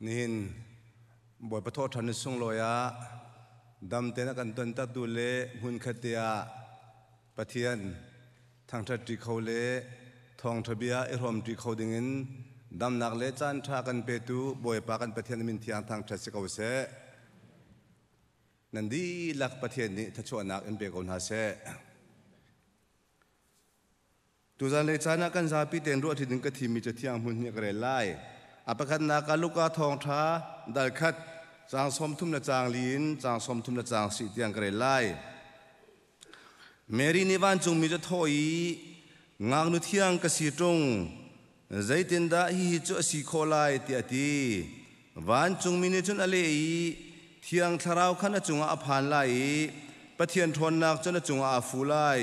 Nihin Bawipa thawhṭhan ni sunglawi ah dam tein a kan tontertu le hmunkhat te ah Pathian thangṭhatṭi kho le thawngṭha bia i hrawmṭi kho dingin damnak le caanṭha kan petu Bawipa kan Pathian min thiang thangṭhat si ko seh. Nan dihlak Pathian nih thluachuahnak in pe ko hna seh. Tuzan lei caan ah kan zapi tein ruahṭi ding ka thimmi Cathiang hmun hi ka rel lai. A pakhatnak ah Luka thawngṭha dal khat caang 34 le caang li in caang 30 le caang si tiang ka rel lai. Mary nih vancungmi cu thawh i ngaknu thiang ka si ṭung zeitindah hihi cu a si khawh lai tiah a ti. Vancungmi nih cun a leh i Thiang Thlarau kha na cungah a phan lai i Pathian ṭhawnnak cu na cungah aa fu lai.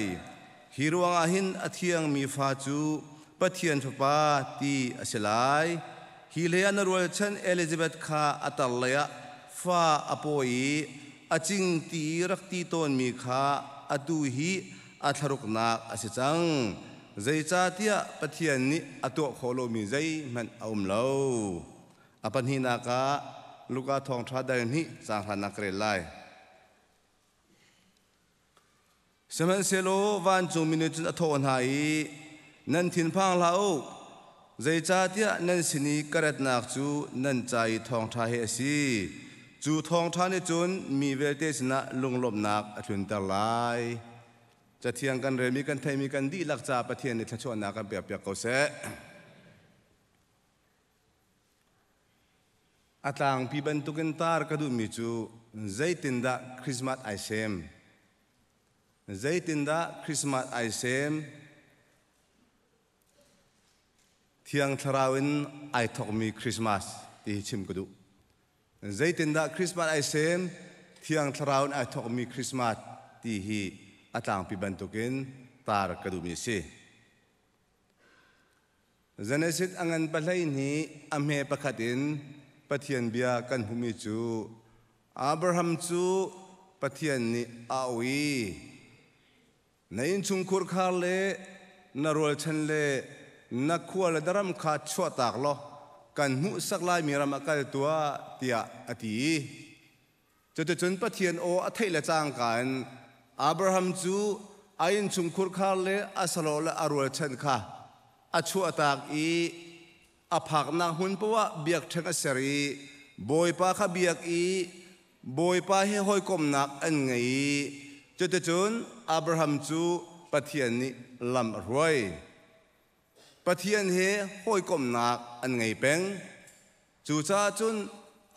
Hi ruangah hin a thiangmi fa cu Pathian Fapa ti a si lai. Hi hlei ah na rualchan Elizabeth kha a tar leiah fa a pawi i a cing ti i rak ti tawnmi kha atu hi a thlaruknak a si cang. Zeicahtiah Pathian nih a tuah khawh lomi zeihmanh a um lo. A pahnihnak ah Luka thawngṭha dal hnih caang hranak ka rel lai. Sihmanhsehlaw vancungmi nih cun a thawh hna i, Nan thinphang hlah u, zeicahtiah nan sin i ka ratnak cu nan ca i thawngṭha hi a si. Cu thawngṭha nih cun mi vialte sinah lunglawmhnak a tlunter lai. Cathiang kan relmi kan theihmi kan dihlak caah Pathian nih thluachuahnak kan pekpiak ko seh. A tlangpi bantukin tar ka duhmi cu zeitindah Christmas ai sem? Zeitindah Christmas ai sem? Thiang Thlarau in ai thawkmi Christmas ti hi chim ka duh. Zeitindah Christmas ai sem? Thiang Thlarau in ai thawkmi Christmas ti hi a tlangpi bantukin tar ka duhmi a si. Genesis a ngan 12 a hme pakhat in Pathian bia kan hmuhmi cu Abraham cu Pathian nih a auh i na innchungkhur khar le na rualchan le na khua le daram kha chuahtak law kan hmuhsak laimi ram ah kal tuah tiah a ti. Cuticun Pathian aw a theih le cangka in Abraham cu a innchungkhur khar le a salawh le a rualchan kha a chuahtak i a phaknak hmun paoh ah biakṭheng a ser i Bawipa kha biak i Bawipa he hawikomhnak an ngei i cuticun Abraham cu Pathian nih lam a hruai. Pathian he hawikomhnak an ngei peng. Cucaah cun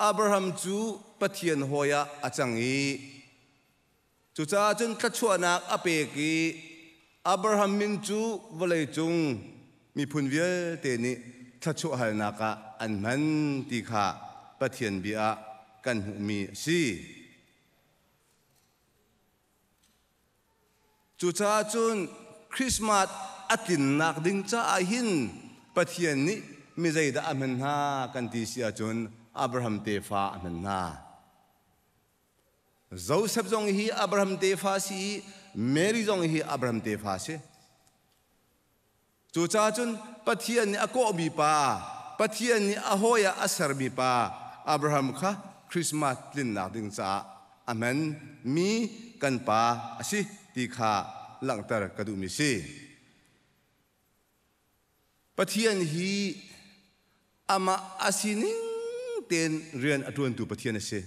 Abraham cu Pathian hawi ah a cang i cucaah cun thluachuahnak a pek i Abraham min cu vawleicung miphun vialte nih thluachuah halnak ah an hman ti kha Pathian bia ah kan hmuhmi a si. Cucaah cun Christmas a tlinnak ding caah hin Pathian nih mi zeidah a hman hna kan ti si ahcun Abraham tefa a hman hna. Joseph zong hi Abraham tefa a si i Mary zong hi Abraham tefa a si. Cucaah cun Pathian nih a kawhmi pa, Pathian nih a hawi ah a sermi pa Abraham kha Christmas tlinnak ding caah a hman mi kan pa a si ti kha langhter ka duhmi si. Pathian hi amah a sining tein rian a ṭuantu Pathian a si.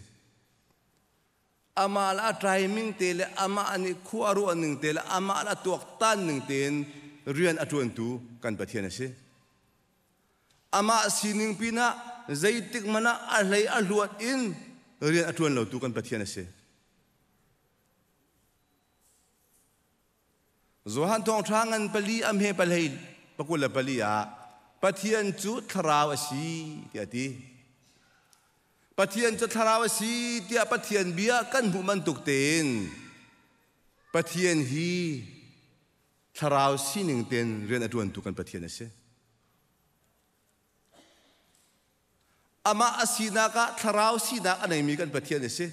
Amah le a timing te le amah nih khua a ruah ning te le amah le a tuaktan ning tein rian a ṭuantu kan Pathian a si. Amah sining pinah zeitik hmanh ah a hlei a hluat in rian a ṭuan lotu kan Pathian a si. Johan thawngṭha ngan pali a hme palei 24 ah Pathian cu thlarau a si tiah a ti. Pathian cu thlarau a si tiah Pathian bia kan hmuh bantuk tein Pathian hi thlarau sining tein rian a ṭuantu kan Pathian a si. Amah a sinak ah thlarau sinak a neimi kan Pathian a si.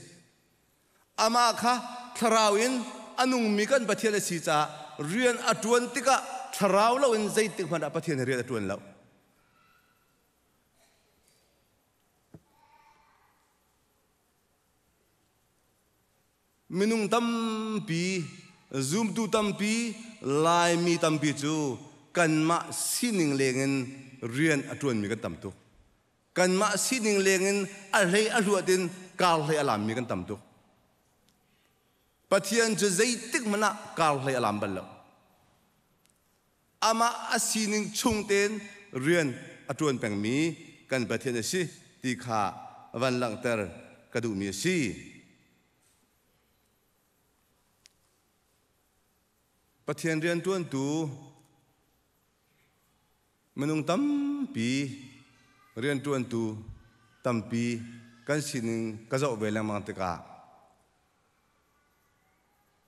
Amah kha thlarau in a nungmi kan Pathian a si caah rian a ṭuan tikah thlarau loin zeitik hmanh ah Pathian rian a ṭuan lo. Minung tampi, zumtu tampi, Laimi tampi cu kanmah sining lengin rian a ṭuanmi kan tam tuk. Kanmah sining lengin a hlei a hluat in kar hlei a lammi kan tam tuk. Pathian cu zeitik hmanh ah kar hlei a lam bal lo. Amah a sining chung tein rian a ṭuan pengmi kan Pathian a si ti kha van langhter ka duhmi a si. Pathian rianṭuantu minung tampi rianṭuantu tampi kan sining ka zoh ve lengmang tikah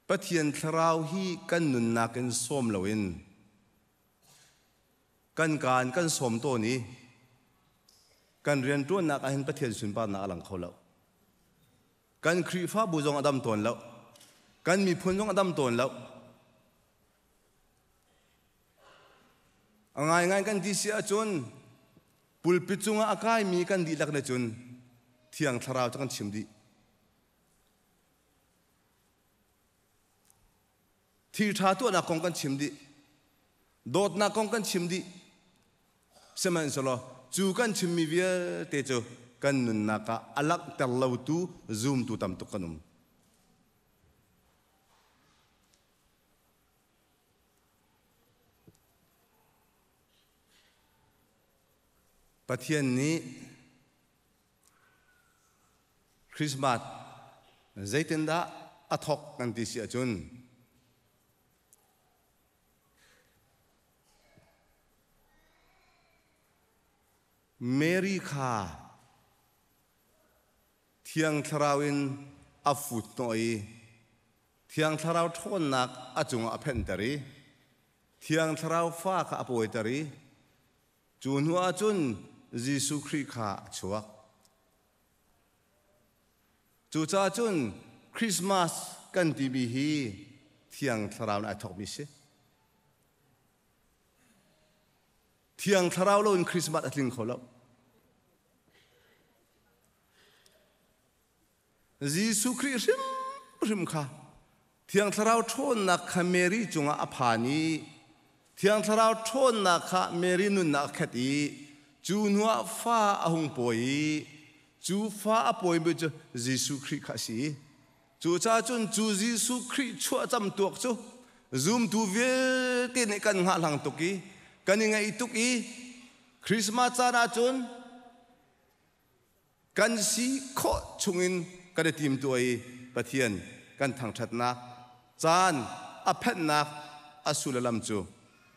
Pathian thlarau hi kan nunnak in sawm loin kan kaan kan sawm tawn i kan rianṭuannak ahhin Pathian sunparnak a lang kho lo. Kan Khrihfabu zong a dam tawn lo. Kan miphun zong a dam tawn lo. A ngaingai kan ti si ahcun pulpit cungah a kaimi kan dihlak nih cun Thiang Thlarau cu kan chim dih. Thil ṭha tuahnak kong kan chim dih. Dawtnak kong kan chim dih. Sihmanhsehlaw cu kan chimmi vialte cu kan nunnak ah a langhter lotu zumtu tam tuk kan um. Pathian nih Christmas zeitindah a thawk kan ti si ahcun Mary kha Thiang Thlarau in a fut hnawh i Thiang Thlarau ṭhawnnak a cungah a phenhter i Thiang Thlarau fa kha a pawiter i Cu hnu ahcun Jesuh Khrih kha a chuak. Cucaah cun Christmas kan timi hi Thiang Thlarau in ai thawkmi si. Thiang Thlarau loin Christmas a tling kho lo. Jesuh Khrih hrimhrim kha Thiang Thlarau ṭhawnnak kha Mary cungah a phan i Thiang Thlarau ṭhawnnak kha Mary nunnak a khat i cu hnuah fa a hung pawi i cu fa a pawimi cu Jesuh Khrih kha a si. Cucaah cun cu Jesuh Khrih chuahcam tuak cu zumtu vialte nih kan hngahhlang tuk i kan i ngaih tuk i Christmas caan ahcun Kan si khawh chungin kan i timtuah i Pathian kan thangṭhatnak caan a phanhnak a sullam cu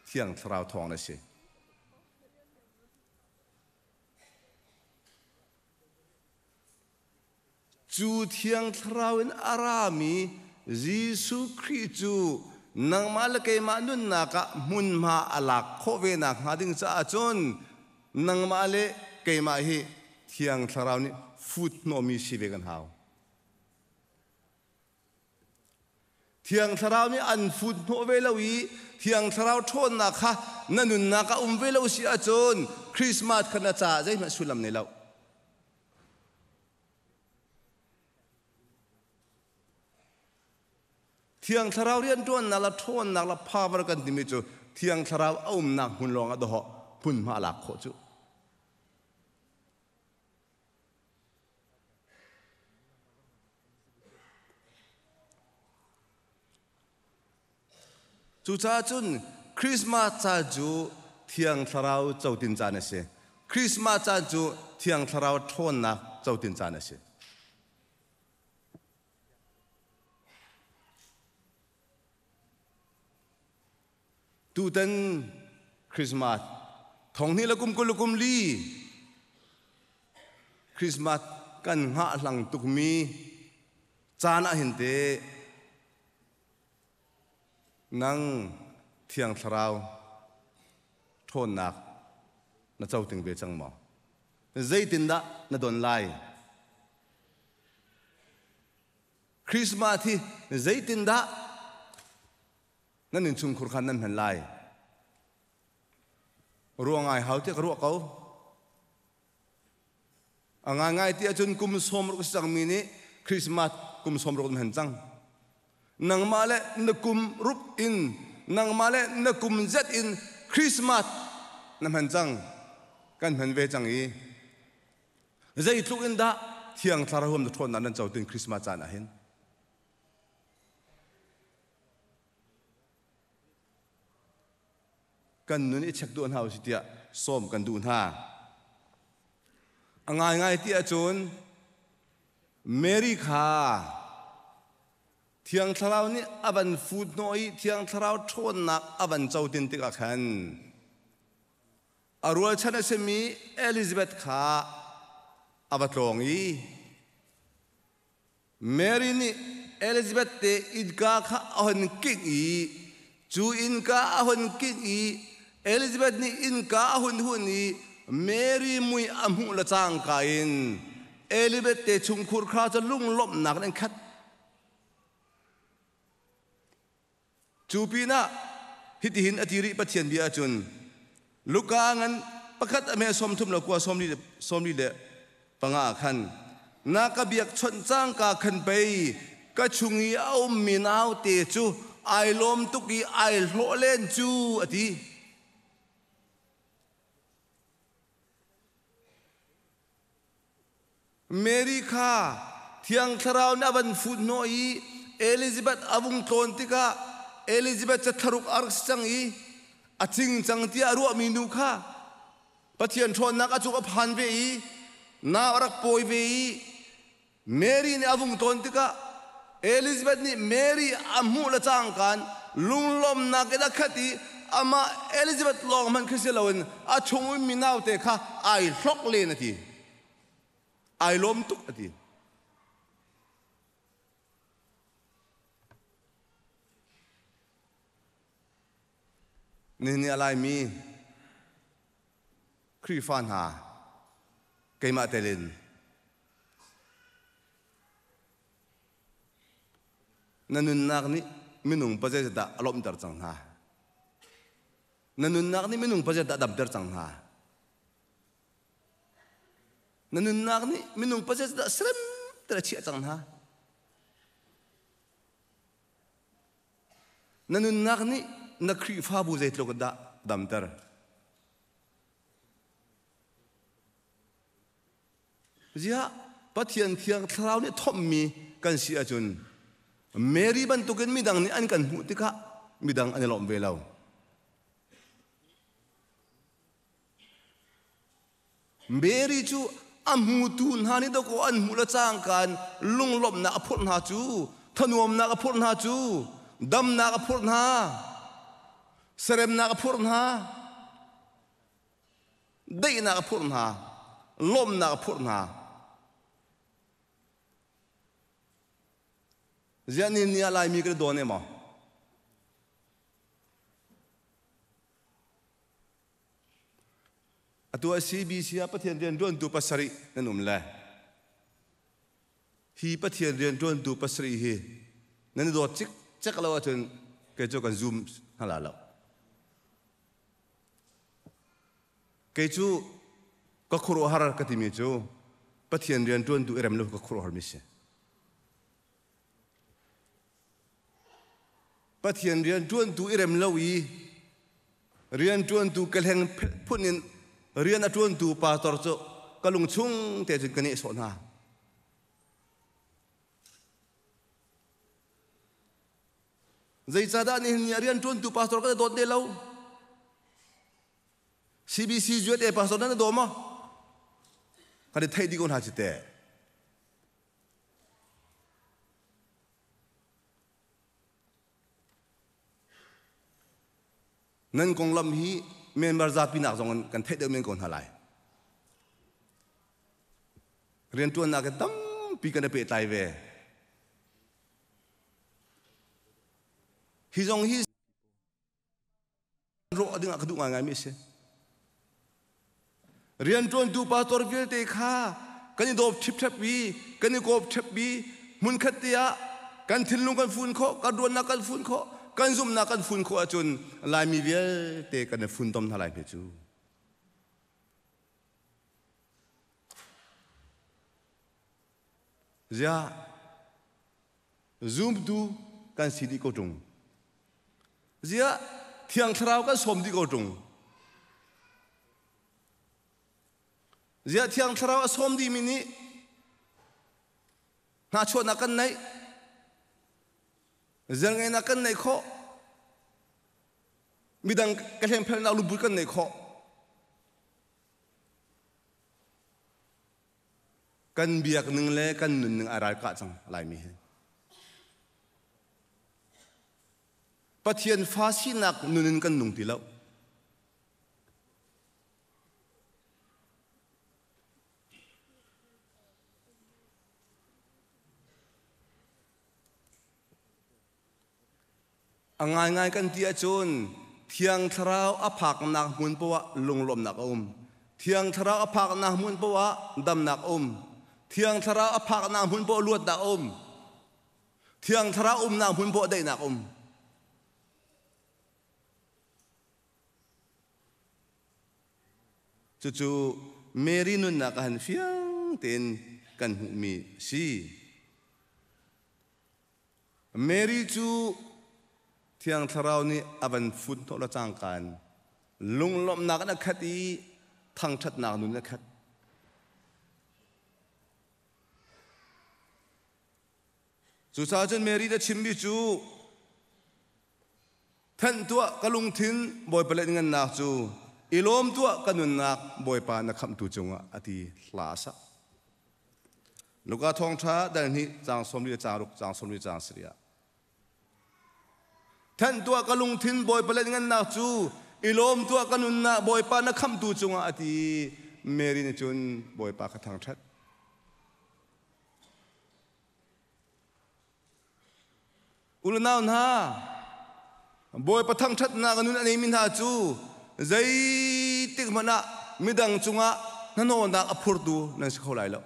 Thiang Thlarau thawngin a si. Cu Thiang Thlarau in a rami Jesuh Khrih cu nangmah le keimah nunnak ah hmunhma a lak khawh ve nakhnga ding caah cun nangmah le keimah hi Thiang Thlarau nih fut hnawhmi si ve kan hau. Thiang Thlarau nih an fut hnawh ve lo i Thiang Thlarau ṭhawnnak kha na nunnak ah um ve lo si ahcun Christmas kha na caah zeihmanh sullam nei lo. Thiang Thlarau rianṭuannak le ṭhawnnak le power kan timi cu Thiang Thlarau a umnak hmun lawng ah dawhawh hmunhma a lak khawh cu. Cucaah cun Christmas caan cu Thiang Thlarau cotin caan a si. Christmas caan cu Thiang Thlarau ṭhawnnak cotin caan a si. Tutan Christmas thonghnih le kum 20 le kum li Christmas kan hngahhlang tukmi caan ah hin te nang Thiang Thlarau ṭhawnnak na co ting ve cang maw? Zeitindah na don lai? Christmas hi zeitindah nan innchungkhur khan nan hman lai? Ruah ngai hau tiah ka ruah ko. A ngaingai ti ahcun kum 60 si cangmi nih Christmas kum 60 nan hman cang. Nangmah le na kum rup in nangmah le na kum zet in Christmas na hman cang kan hman ve cang i zeitluk in dah Thiang Thlarau huam na ṭhawnnak nan co tin Christmas caan ah hin kan nun i check duh hna usih tiah sawm kan duh hna. A ngaingai ti ahcun Mary kha Thiang Thlarau nih a van fut hnawh i Thiang Thlarau ṭhawnnak a van co tin tikah khan a rualchan a simi Elizabeth kha a va tlawng i Mary nih Elizabeth te innka kha a hun kingh i cu innka a hun kingh i Elizabeth nih innka a hun hun i Mary mui a hmuh le cangka in Elizabeth te chungkhur kha cu lunglawmhnak in an khat. Cu pinah hitihin a ti rih Pathian bia ahcun Luka ngan pakhat a me 30 le kua 45 ah khan na ka biakchawnh cangka khan pei ka chung i a ummi naute cu ai lawm tuk i ai hlawh len cu a ti. Mary kha Thiang Thlarau nih a van fut hnawh i Elizabeth a vung tlawn tikah Elizabeth cu thlaruk a rak si cang i a cing cang tiah a ruahmi nu kha Pathian ṭhawnnak a cung a phan ve i nau a rak pawi ve i Mary nih a vung tlawn tikah Elizabeth nih Mary a hmuh le cangkaan lunglawmnak in a khat i amah Elizabeth lawng hmanh khi si loin a chung ummi naute kha ai hlok len a ti. Ai lawm tuk a ti. Nihin ni a Laimi Khrihfa hna keimah telin na nunnak nih minung pazei dah a lawmhter cang hna? Na nunnak nih minung pazei dah a damter cang hna? Na nunnak nih minung pazei dah serem ter a chiah cang hna? Na nunnak nih na Khrihfabu zeitluk dah damter? Ziah Pathian Thiang Thlarau nih thomhmi kan si ahcun Mary bantukin midang nih an kan hmuh tikah midang an i lawmh ve lo. Mary cu a hmutu hna nih dawkaw an hmuh le cangka in lunglawmhnak a phurh hna cu, thanuamnak a phurh hna cu, damnak a phurh hna, seremnak a phurh hna. Daihnak a phurh hna, lawmhnak a phurh hna. Ziah ni ni ah Laimi kan i dawn emaw? Atu ah CBC ah Pathian rian ṭuantu pasarih nan um le hi Pathian rian ṭuantu pasarih hi nan i dawt cikcek lo ahcun kei cu kan zum hna la lo. Kei cu ka khuaruahhar ka timi cu Pathian rian ṭuantu i rem lo ka khuaruahharmi si. Pathian rian ṭuantu i rem lo i rian ṭuantu kehleng phun in rian a ṭuantu pastor cu ka lung chung te cun ka nehsawh hna. Zeicahdah nihin ni ah rianṭuantu pastor kan i dawt ne lo? CBC USA pastor nan i daw maw? Kan i theih dih ko hna ci teh. Nan konglam hi Myanmar zapi nak zong in kan theih deuh men ko hna lai. Rianṭuannak in tampi kan i pehtlai ve. Hi zong hi rawh dingah ka duh ngaingaimi a si. Rianṭuantu pastor vialte kha kan i dawp ṭhipṭhep i kan i kawp ṭhep i hmunkhat te ah kan thinlung kan fun khawh, kan ruannak kan fun khawh, kan zumhnak kan fun khawh ahcun Laimi vialte kan i funtom hna lai hme cu. Ziah zumtu kan kan si dih ko ṭung. Ziah Thiang Thlarau kan sawm dih ko ṭung. Ziah Thiang Thlarau a sawm dihmi nih hnachuahnak kan neih, zelngeinak kan neih khawh, midang ka hlengphelnak luput kan neih khawh. Kan biak ning le kan nun ning ai ralkah cang Laimi hi. Pathian fa sinak nun in kan nung ti lo. A ngaingai kan ti ahcun Thiang Thlarau a phaknak hmun poah ah lunglawmhnak a um. Thiang Thlarau a phaknak hmun poah ah damnak a um. Thiang Thlarau a phaknak hmun poah luatnak a um. Thiang Thlarau umnak hmun poah daihnak a um. Cucu Mary nunnak ah han fiang tein kan hmuhmi si. Mary cu Thiang Thlarau nih a van fut hnawh le cangka in lunglawmhnak in a khat i thangṭhatnak nun a khat. Cucaah cun Mary nih a chimmi cu Thanh tuah ka lungthin Bawipa let ngannak cu i lawm tuah ka nunnak Bawipa na khamhtu cungah a ti hla a sak. Luka thawngṭha dal hnih caang 40 le caang ruk caang 40 caang sarih ah Thanh tuah ka lungthin Bawipa let ngannak cu i lawm tuah ka nunnak Bawipa na khamhtu cungah a ti. Mary nih cun Bawipa kha thangṭhat. Unau hna, Bawipa thangṭhatnak a nun a neimi hna cu zeitik hmanh ah midang cungah hnahnawhnak a phurtu nan si kho lai lo.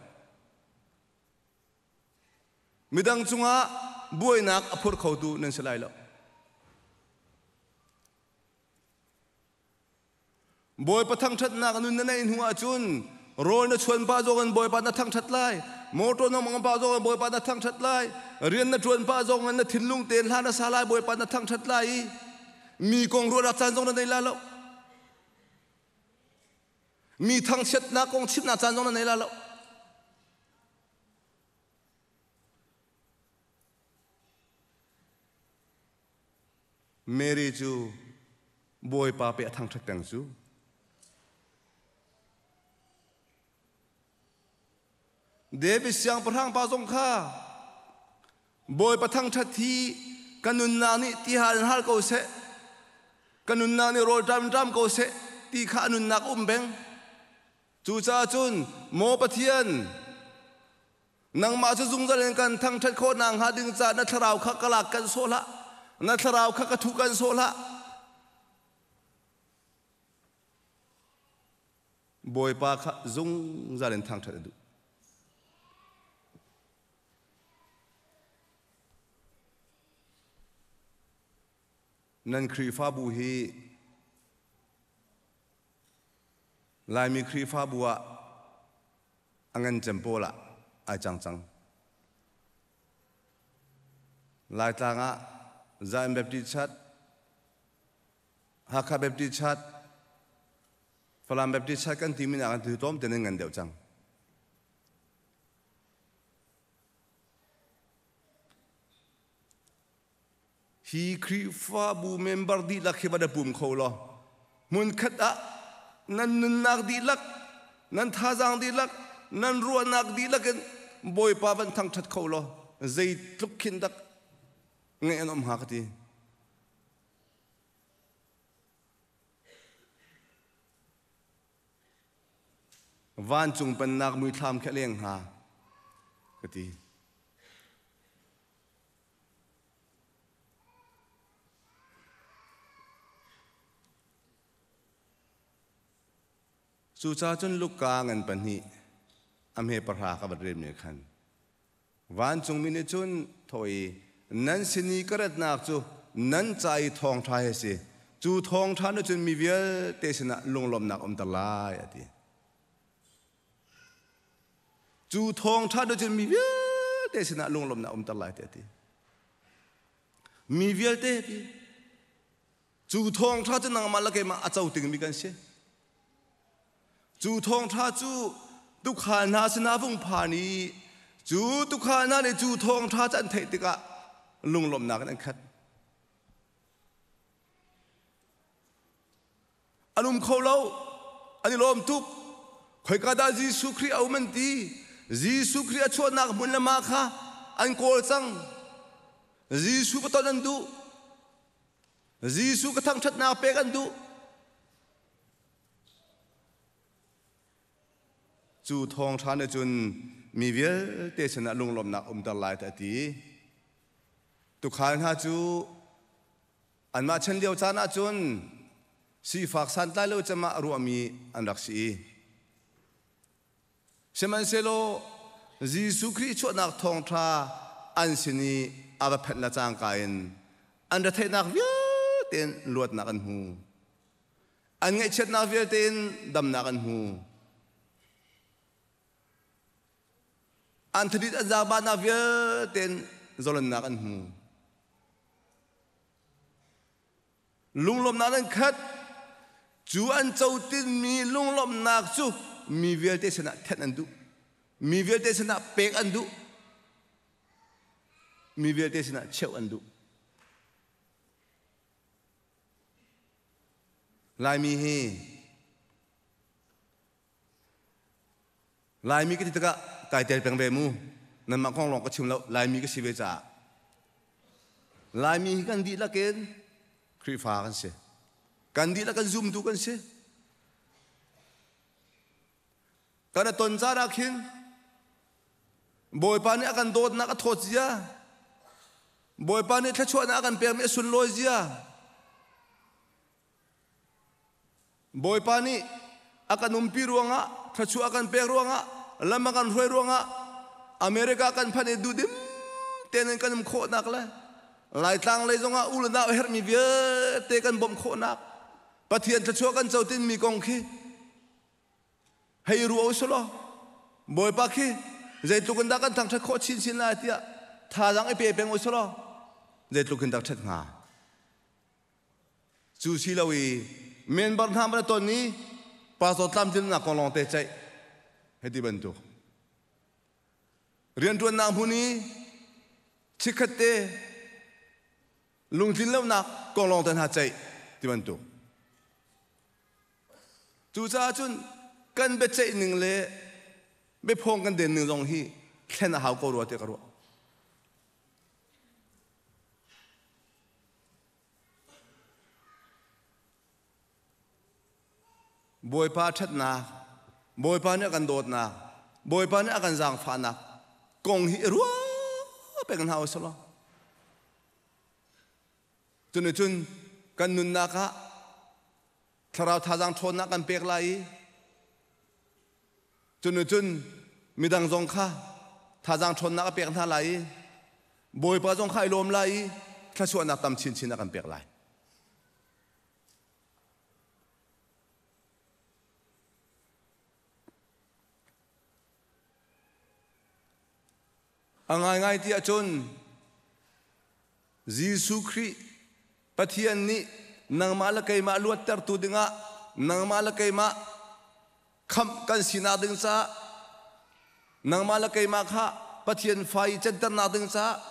Midang cungah buainak a phur khotu nan si lai lo. Bawipa thangṭhatnak nun na neih hnu ahcun rawl na chuan pah zong in Bawipa na thangṭhat lai. Motor na mawng pah zong in Bawipa na thangṭhat lai. Rian na ṭuan pah zong in na thinlung tein hla na sa lai Bawipa na thangṭhat lai i mi kong ruahnak caan zong na nei la lo. Mi thangchiatnak kong chimnak caan zong na nei la lo. Mary cu Bawipa pe a thangṭhat peng cu. David siangpahrang pa zong kha Bawipa thangṭhat hi ka nunnak nih ti hal in hal ko seh, ka nunnak nih rawl ṭam ṭam ko seh ti kha a nunnak a um peng. Cucaah cun maw Pathian, Nangmah cu zungzal in kan thangṭhat khawh nakhnga ding caah na thlarau kha ka lak kan sawh hlah. Na thlarau kha ka thuh kan sawh hlah. Bawipa kha zungzal in thangṭhat a duh. Nan Khrihfabu hi Laimi Khrihfabu ah a ngan cem pawl ah ai cang cang. Laitlang ah Zion Baptist Church, Hakha Baptist Church, Falam Baptist Church kan timi nak an tu tlawm te nan ngan deuh cang. Hi Khrihfabu member dihlak hi va na pum kho law hmunkhat ah nan nunnak dihlak, nan thazaang dihlak, nan ruahnak dihlak in Bawipa van thangṭhat kho law zeitluk khin dak ngaih an um hnga ka ti. Vancung pennak muithlam khi a leng hnga ka ti. Cucaah cun Luka ngan pahnih a hme pahra ka van relmi khan vancungmi nih cun thaw i nan sin i ka ratnak cu nan ca i thawngṭha hi a si. Cu thawngṭha nih cun mi vialte sinah lunglawmhnak a umter lai a ti. Cu thawngṭha nih cun mi vialte sinah lunglawmhnak a umter lai tiah a ti. Mi vialte ti cu thawngṭha cu nangmah le keimah a co tingmi kan si. Cu thawngṭha cu tuukhal hna sinah vung phan i cu tuukhal hna nih cu thawngṭha cu an theih tikah lunglawmhnak in an khat. An um kho lo, an i lawm tuk. Khoika dah Jesuh Khrih a um an ti. Jesuh Khrih a chuahnak hmun le mah kha an kawl cang. Jesuh ka ton an duh. Jesuh ka thangṭhatnak pek an duh. Cu thawngṭha nih cun mi vialte sinah lunglawmhnak umter lai tiah a ti. Tuukhal hna cu anmah chan lio caan ah cun sifak santlai lo cem ah a ruahmi an rak si i sihmanhsehlaw Jesuh Khrih chuahnak thawngṭha an sin i a va phanh le cangka in an retheihnak vialte in luatnak an hmu. An ngaihchiatnak vialte in damnak an hmu. An thadit an zaangbanak vialte in zalonnak an hmu. Lunglawmhnak an khat. Cu an cotinmi lunglawmhnak cu mi vialte sinah thenh an duh. Mi vialte sinah pek an duh. Mi vialte sinah cheuh an duh. Laimi hi Laimi ka ti tikah kai tel peng ve mu. Nanmah kong lawng ka chim lo. Laimi ka si ve caah. Laimi hi kan dihlak in Khrihfa kan si. Kan dihlak kan zumtu kan si. Kan a ton caan ah khin Bawipa nih a kan dawtnak a thawt zia, Bawipa nih thluachuahnak a kan pekmi a sunlawi zia, Bawipa nih a kan umpi ruangah, thluachuah a kan pek ruangah, lam a kan hruai ruangah America kan phanh i duhdim tein kan um khawhnak le Laitlang lei zongah u le nau herhmi vialte kan bawmh khawhnak Pathian thluachuah kan co tinmi kong khi hei ruah u law Bawipa khi zeitluk in dah kan thangṭhat khawh chinchin lai tiah thazaang i pe peng u law zeitluk in dah ṭhat hnga. Cu si lo i member hna man a ton i pastor tlamtlinnak kong lawng te ceih hei ti bantuk. Rianṭuannak hmun i chikkhat te lungtlin lonak kong lawng te hna ceih ti bantuk. Cucaah cun kan biaceih ning le biaphawng kan den ning zong hi thlen a hau ko rua tiah ka ruah. Bawipa ṭhatnak, Bawipa nih a kan dawtnak, Bawipa nih a kan zaangfahnak kong hi i ruah peng hna u sih law. Cunicun kan nunnak ah thlarau thazaang ṭhawnnak kan pek lai i cunicun midang zong kha thazaang ṭhawnnak a pek hna lai i Bawipa zong kha i lawm lai i thluachuahnak tam chinchin a kan pek lai. A ngaingai ti ahcun Jesuh Khrih Pathian nih nangmah le keimah luattertu dingah nangmah le keimah khamh kan sinak ding caah nangmah le keimah kha Pathian fa i canternak ding caah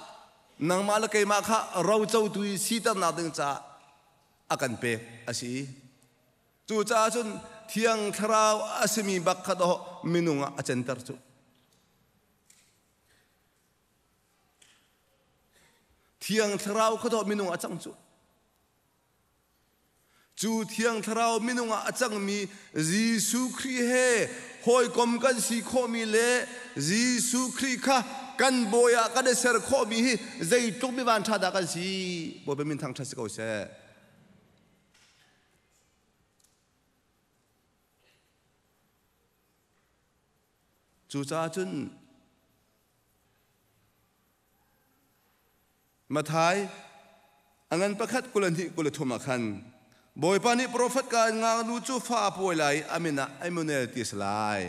nangmah le keimah kha rocotu i siternak ding caah a kan pek a si. Cucaah cun Thiang Thlarau a simi bak kha dawh minung ah a canter cu. Thiang Thlarau kha dawh minung ah a cang cu. Cu Thiang Thlarau minung ah a cangmi Jesuh Khrih he hawikom kan si khawhmi le Jesuh Khrih kha kan bawi ah kan i ser khawhmi hi zeitluk mi vanṭha dah kan si. Bawipa min thangṭhat si ko seh. Cucaah cun Matthai a ngan pakhat 22 23 ah khan Bawipa nih profet ka in ngaknu cu fa a pawi lai i a min ah Emmanuel ti a si lai.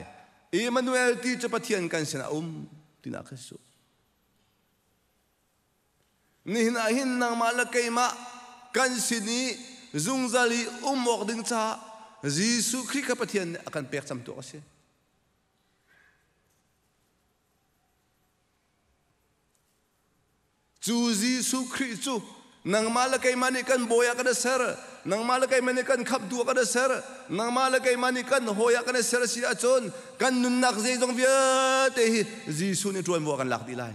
Emmanuel ti cu Pathian kan sinah a um tinak kha si. Nihin ah hin nangmah le keimah kan sin i zungzal i um awk ding caah Jesuh Khrih kha Pathian nih a kan pek camtu a si. Cu Jesuh Khrih cu nangmah le keimah nih kan bawi ah kan i ser, nangmah le keimah nih kan khamhtu ah kan i ser, nangmah le keimah nih kan hawi ah kan i ser a si ahcun kan nunnak zeizong vialte hi Jesuh nih ṭuanvo a kan lak dih lai.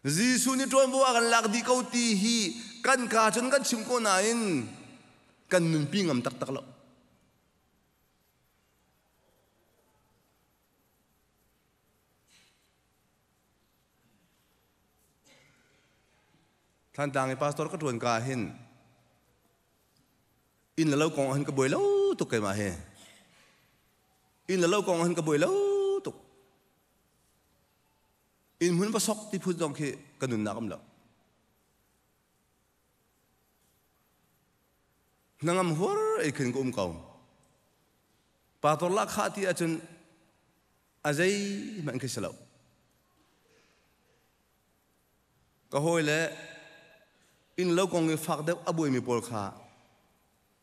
Jesuh nih ṭuanvo a kan lak dih ko ti hi kan kaa cun kan chim ko nain kan nunpi ngam taktak lo. Thlantlang i pastor ka ṭuan ka hin inn le lo kong ah hin ka buai lo tuk keimah hi. Inn le lo kong ah hin ka buai lo tuk. Inn hmun va sok ti phun zong khi ka nunnak um lo. Hnangam huar ei khin ka um ko. Pastor lahkhah ti ahcun a zeihmanh khi si lo. Ka hawi le inn lo kong i fak deuh a buaimi pawl kha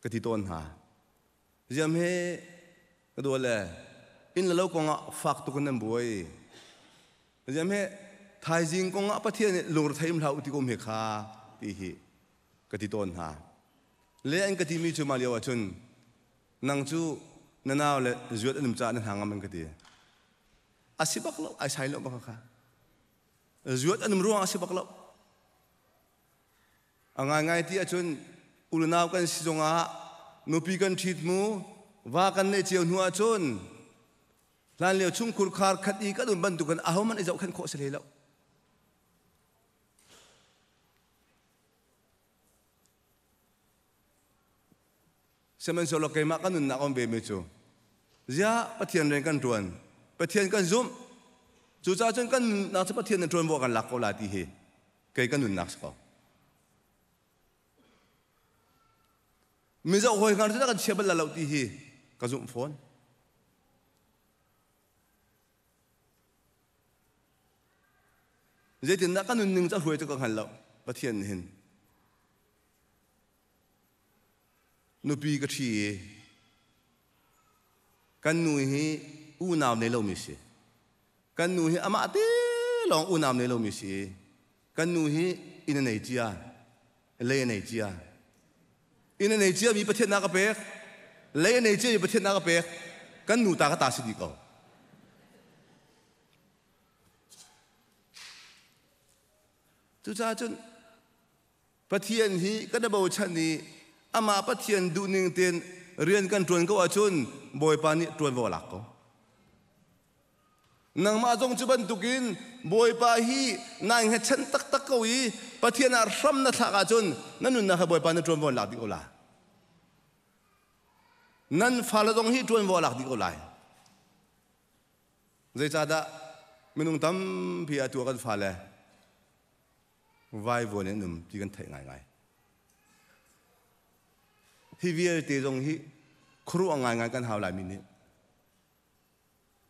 ka ti tawn hna. Ziam he ka dua le inn le lo kong ah fak tuk in nan buai. Ziam he thaizing kong ah Pathian nih lungrethei um hlah u ti ko hme kha ti hi ka ti tawn hna. Le an ka timi cu mah lio ahcun nang cu na nau le zuat an um caah na hna ngam an ka ti. A si bak lo, ai sai lo bak kha. Zuat an um ruang a si bak lo. A ngaingai ti ahcun unau kan si zongah nupi kan ṭhit mu, va kan neih cio hnu ahcun hlanlio chungkhur khar khat i kan um bantukin ahohmanh i zohkhenh khawh si hlei lo. Sihmanhsehlaw keimah ka nunnak a um vemi cu ziah Pathian rian kan ṭuan, Pathian kan zumh, cucaah cun kan nunnak cu Pathian nih ṭuanvo a kan lak ko lai ti hi kei ka nunnak si ko. Mizoh hawi hngar cu kan chia bal lo ti hi ka zumh fawn. Zeitindah ka nunning cu a hruai cu ka hngal lo Pathian nih hin. Nupi ka ṭhi i kan nu hi unau nei lomi si. Kan nu hi amah te lawng unau nei lomi si. Kan nu hi inn a nei cia, lei a nei cia. Inn a nei cia mi Pathian na ka pek, lei a nei cia mi Pathian na ka pek. Kan nu ta ka ta si dih ko. Cucaah cun Pathian hi kan i bochan i amah Pathian duhning tein rian kan ṭuan ko ahcun Bawipa nih ṭuanvo a lak ko. Nangmah zong cu bantukin Bawipa hi nai hngatchan taktak ko i Pathian ah hram na thlak ahcun na nunnak hi Bawipa nih ṭuanvo an lak dih ko lai. Nan fale zong hi ṭuanvo a lak dih ko lai. Zeicahdah minung tampi atu ah kan fale vaivuan in an um ti kan theih ngaingai. Hi vialte zong hi khuaruah ngaingai kan hau laimi nih.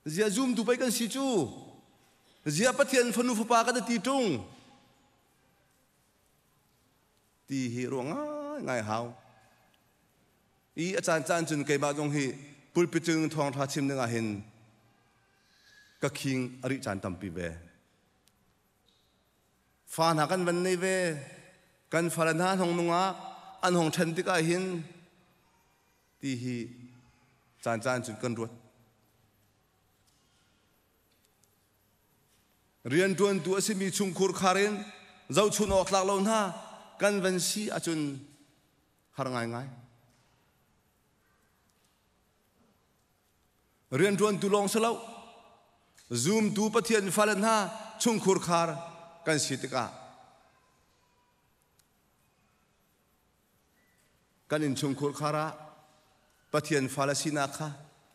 Zia zumtu pei kan si cu. Zia Pathian fanu fapa kan ti ṭung. Ti hi ruah ngaingai hau. I a caan caan cun keimah zong hi pulpit cung thawngṭha chim ding ah hin ka khing a rih caan tampi ve. Fa hna kan van nei ve. Kan fale hna an hong nungak, an hong ṭhen tikah hin ti hi caan caan cun kan ruat. Rianṭuantu a simi chungkhur khar in zohchun awk tlak lo hna kan van si ahcun har ngaingai. Rianṭuantu lawng si lo, zumtu Pathian fale hna chungkhur khar kan si tikah kan innchungkhur khar ah Pathian fale sinak kha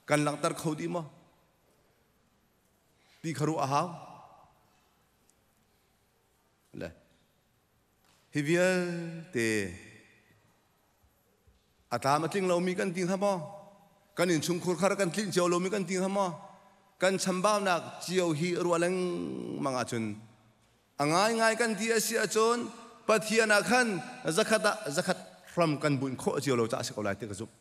kan langhter kho dih maw? Ti kha ruah a hau. Le hi vialte A tlam a tling lomi kan ti hnga maw? Kan innchungkhur khar kan tlinh cio lomi kan ti hnga maw? kan chambaunak cio hi ruah lengmang ahcun a ngaingai kan ti a si ahcun Pathian ah khan zakhat ah zakhat hram kan bunh khawh cio lo caah a si ko lai ti ka zumh.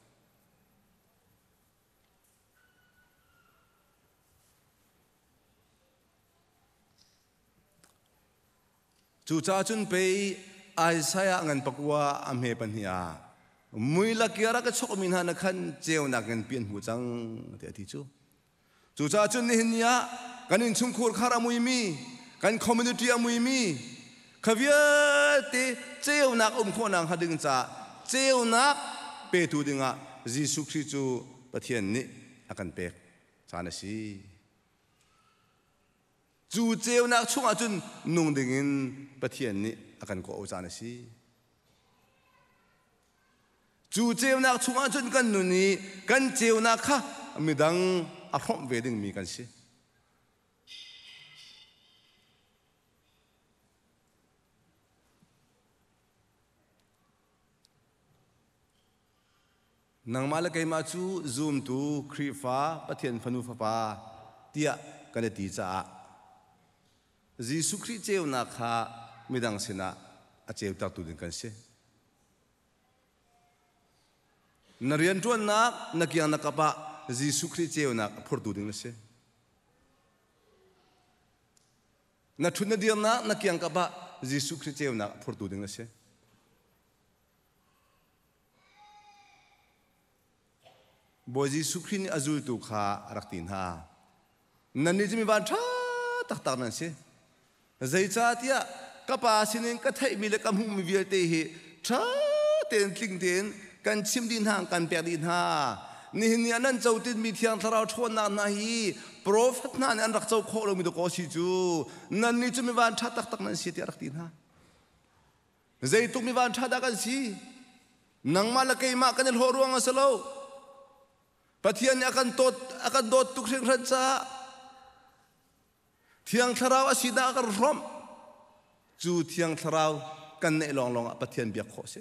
Cucaah cun pei Isaiah ngan pakua a hme pahnih ah mui lakiar a ka chokmi hna na khan ceunak in pi an hmu cang tiah a ti cu. Cucaah cun nihin ni ah kan innchungkhur khar a muimi, kan community a muimi, kha vialte ceunak um khawhnak hnga ding caah ceunak petu dingah Jesuh Khrih cu Pathian nih a kan pek caan a si. Cu ceunak chungah cun nung dingin Pathian nih a kan kawh caan a si. Cu ceunak chungah cun kan nun i kan ceunak kha midang a hrawmh ve dingmi kan si. Nangmah le keimah cu zumtu Khrihfa Pathian fanu fapa tiah kan i ti caah Jesuh Khrih ceunak kha midang sinah a ceutertu ding kan si. Na rianṭuannak, na kiang na kap ah Jesuh Khrih ceunak a phurtu ding na si. Na ṭhut na dirnak, na kiangkap ah Jesuh Khrih ceunak a phurtu ding na si. Bawi Jesuh Khrih nih a zultu kha a rak ti hna. Nannih cu mi van ṭha taktak nan si. Zeicahtiah ka Pa sinin ka theihmi le ka hmuhmi vialte hi ṭha tein tling tein kan chimh dih hna, kan pek dih hna. Nihin ni ah nan co tinmi Thiang Thlarau ṭhawnnak hna hi profet hna nih an rak co khawh lomi dawkaw si cu nannih cu mi van ṭha taktak nan si tiah a rak ti hna. Zeitluk mi van ṭha dah kan si? Nangmah le keimah kan i hlawh ruang a si lo. Pathian nih a kan dawt, a kan dawt tuk hringhran caah Thiang Thlarau a sinak a kan hrawmh. Cu Thiang Thlarau kan neih lawnglawng ah Pathian biak khawh a si.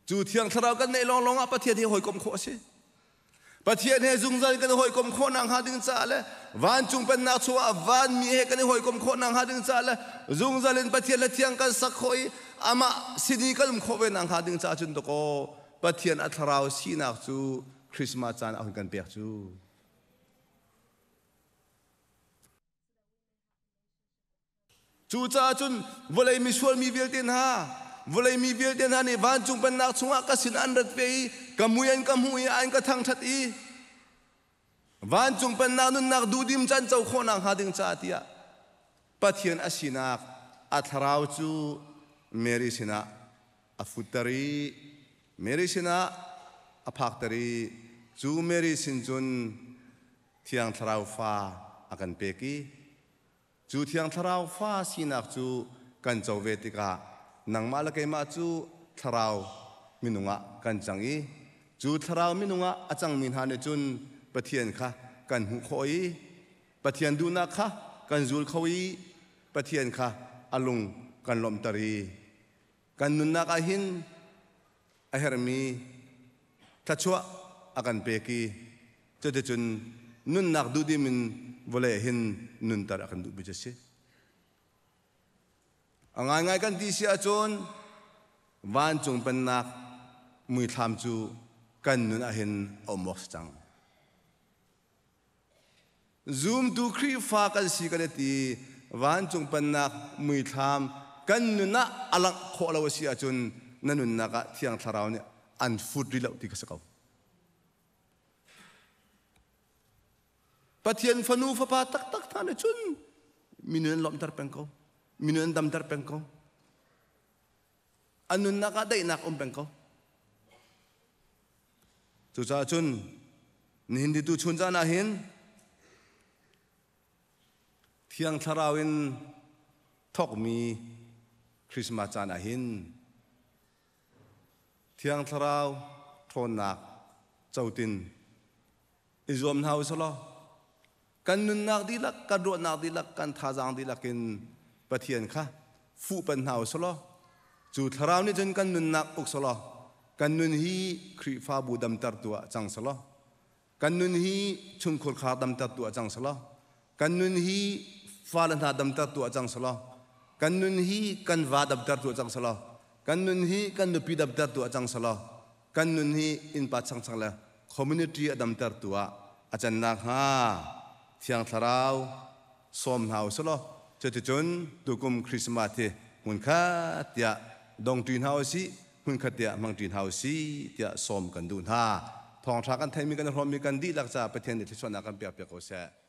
Cu Thiang Thlarau kan neih lawnglawng ah Pathian he hawikomh khawh a si. Pathian he zungzal kan i hawikom khawh nakhnga ding caah le vancung pennak chungah vanmi he kan i hawikom khawh nakhnga ding caah le zungzal in Pathian le thiang kan sak khawh i amah sin i kan um khawh ve nakhnga ding caah cun dakaw Pathian a thlarau sinak cu Christmas caan ah hun kan pek cu. Cucaah cun vawlei misual mi vialte hna, vawlei mi vialte hna nih vancung pennak chungah ka sin an rat ve i ka mui an ka hmuh i an ka thangṭhat i vancung pennak nunnak duhdim can co khawhnak hnga ding caah tiah Pathian a sinak a thlarau cu Mary sinah a futter i Mary sinah a phakter i cu Mary sin cun Thiang Thlarau fa a kan pek i Cu Thiang Thlarau fa sinak cu kan co ve tikah nangmah le keimah cu thlarau minung ah kan cang i cu thlarau minung ah a cangmi hna nih cun Pathian kha kan hmuh khawh i Pathian duhnak kha kan zul kho i Pathian kha a lung kan lawmhter i kan nunnak ah hin a herhmi thluachuah a kan pek i cuticun nunnak duhdim in vawlei hin nunter a kan duhmi cu a si. A ngaingai kan ti si ahcun vancung pennak muithlam cu kan nun ah hin a um awk si cang. Zumtu Khrihfa kan si kan i ti vancung pennak muithlam kan nun ah a langh khawh lo a si ahcun na nunnak ah Thiang Thlarau nih an fut rih lo ti ka si ko. Pathian fanu fapa taktak hna nih cun minun an lawmhter peng ko. Minun an damter peng ko. An nunnak ah daihnak um peng ko. Cucaah cun nihin ni tu chun caan ah hin Thiang Thlarau in thawkmi Christmas caan ah hin Thiang Thlarau ṭhawnnak cotin i zuam hna u law kan nunnak dihlak, kan ruahnak dihlak, kan thazaang dihlak in Pathian kha fuhpanh hna u law cu thlarau nih cun kan nunnak uk selaw kan nun hi Khrihfabu damtertu ah cang selaw kan nun hi chungkhur khar damtertu ah cang selaw. Kan nun hi fale hna damtertu ah cang selaw, kan nun hi kan va damtertu ah cang selaw, kan nun hi kan nupi damtertu ah cang selaw, kan nun hi innpa changchang le community a damtertu ah a can nakhnga Thiang Thlarau sawm hna u selaw, cuticun tukum Christmas hi hmunkhat tiah dongṭi hna u sih, hmunkhat tiah hmangṭi hna u sih tiah sawm kan duh hna. Thawngṭha kan theihmi kan i hrawmmi kan dihlak caah Pathian nih thluachuahnak kan pek piak ko seh.